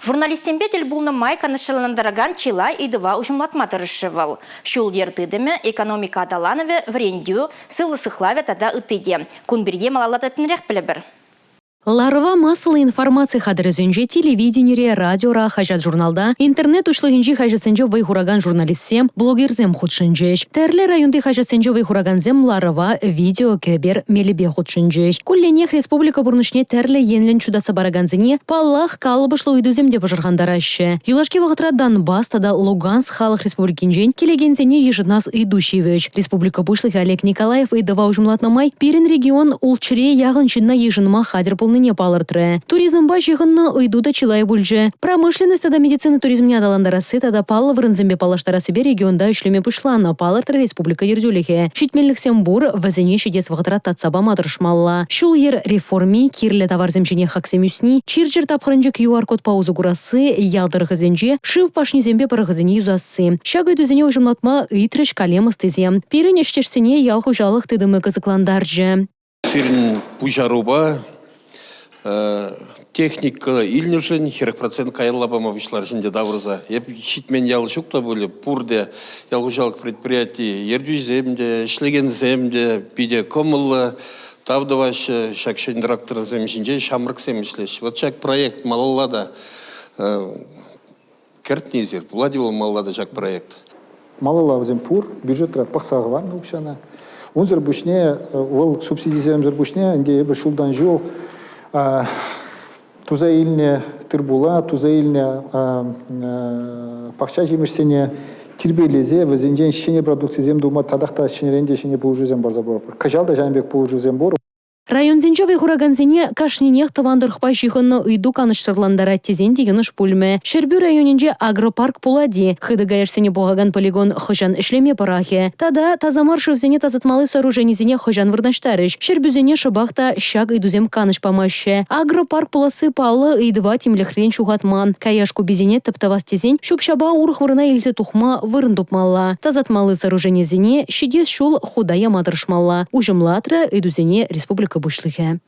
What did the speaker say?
Журналистсемпе тӗл пулнӑ май канӑҫсӑрлантаракан чылай ыйтӑва уҫӑмлатма тӑрӑшрӗ вӑл. Ҫул-йӗр тытӑмӗ, экономика аталанӑвӗ, вӗрентӳ, сывлӑх сыхлавӗ тата ытти те. Кун пирки малалла тӗплӗнрех пӗлӗпӗр. Ларӑва массӑллӑ информаци хатӗрӗсенче, телевиденире, радиора, хаҫат-журналта, интернет уҫлӑхӗнчи хаҫатсенче вӑй хуракан журналистсем, блогерсем хутшӑнчӗҫ. Тӗрлӗ районти хаҫатсенче вӑй хуракансем ларӑва видеокӗпер мелӗпе хутшӑнчӗҫ. Кулленех республика пурнӑҫне тӗрлӗ енлӗн ҫутатса паракансене, паллах, калӑпӑшлӑ ыйтусем те пӑшӑрхантараҫҫӗ. Юлашки вӑхӑтра Донбасс тата Луганск халӑх республикинчен килекенсене йышӑнас ыйту ҫивӗч. Республика Пуҫлӑхӗ Олег Николаев ыйтӑва уҫӑмлатнӑ май пирӗн регион ултҫӗре яхӑн ҫынна йышӑнма хатӗр пулнине палӑртрӗ. Туризмпа ҫыхӑннӑ ыйту та чылай пулчӗ. Промышленность тата медицина туризмне аталантарасси тата паллӑ вырӑнсемпе паллаштарассипе регионта ӗҫлеме пуҫланӑ, палӑртрӗ республика ертӳлӗхӗ. Ҫитменлӗхсем пур, вӗсене ҫитес вӑхӑтра татса пама тӑрӑшмалла. Ҫул-йӗр реформи, кирлӗ таварсем ҫине хаксем ӳсни, чир-чӗр тапхӑрӗнче QR-кодпа усӑ курасси, ял тӑрӑхӗсенче шыв пашнисемпе пӑрӑхӗсене юсасси. Ҫак ыйтусене уҫӑмлатма ыйтрӗҫ калем ӑстисем. Пирӗн ӗҫтешсене ял хуҫалӑх тытӑмӗ кӑсӑклантарчӗ. Сирӗн пуҫарупа техника илнӗшӗн 40% каялла пама пуҫларӗҫ ӗнтӗ тавӑрса. Эп ҫитмен ял ҫук та пулӗ, пурте ял хуҫалӑх предприяти ертӳҫисем те, ӗҫлекенсем те питӗ кӑмӑллӑ, тав тӑваҫҫӗ. Ҫак ҫӗнӗ тракторсем ҫинче ҫамрӑксем ӗҫлеҫҫӗ. Вот ҫак проект малалла та кӗртнӗ эсир, пулать-и вӑл малалла та ҫак проект? Малалла вӗсем пур, бюджетра пӑхса хӑварнӑ укҫана. Унсӑр пуҫне вӑл субсидисемсӗр пуҫне ӗнтӗ эпир ҫултан ҫул туса илнӗ тыр-пула, туса илнӗ пахча ҫимӗҫсене тирпейлесе вӗсенчен ҫӗнӗ продукцисем тума татах та ҫӗнӗрен те ҫӗнӗ пулӑшусем парса пыратпӑр. Кӑҫал та ҫавӑн пек пулӑшусем пур. Районсенче вӑй хуракансене кашнинех тӑван тӑрӑхпа ҫыхӑннӑ ыйту канӑҫсӑрлантарать тесен те йӑнӑш пулмӗ. Ҫӗрпӳ районӗнче агропарк пулать-и? Хытӑ каяшсене пухакан полигон хӑҫан ӗҫлеме пӑрахӗ? Тата таса мар шывсене тасатмалли сооруженисене хӑҫан вырнаҫтарӗҫ? Ҫӗрпӳсене шӑпах та ҫак ыйтусем канӑҫ памаҫҫӗ. Агропарк пуласси паллӑ, ыйтӑва тимлӗхрен ҫухатман. Каяш куписене тӗп тӑвас тесен ҫӳп-ҫапа урӑх вырӑна илсе тухма вырӑн тупмалла. Тасатмалли сооруженисене ҫитес ҫул хута яма тӑрӑшмалла, уҫӑмлатрӗ ыйтусене республика Пуҫлӑхӗ.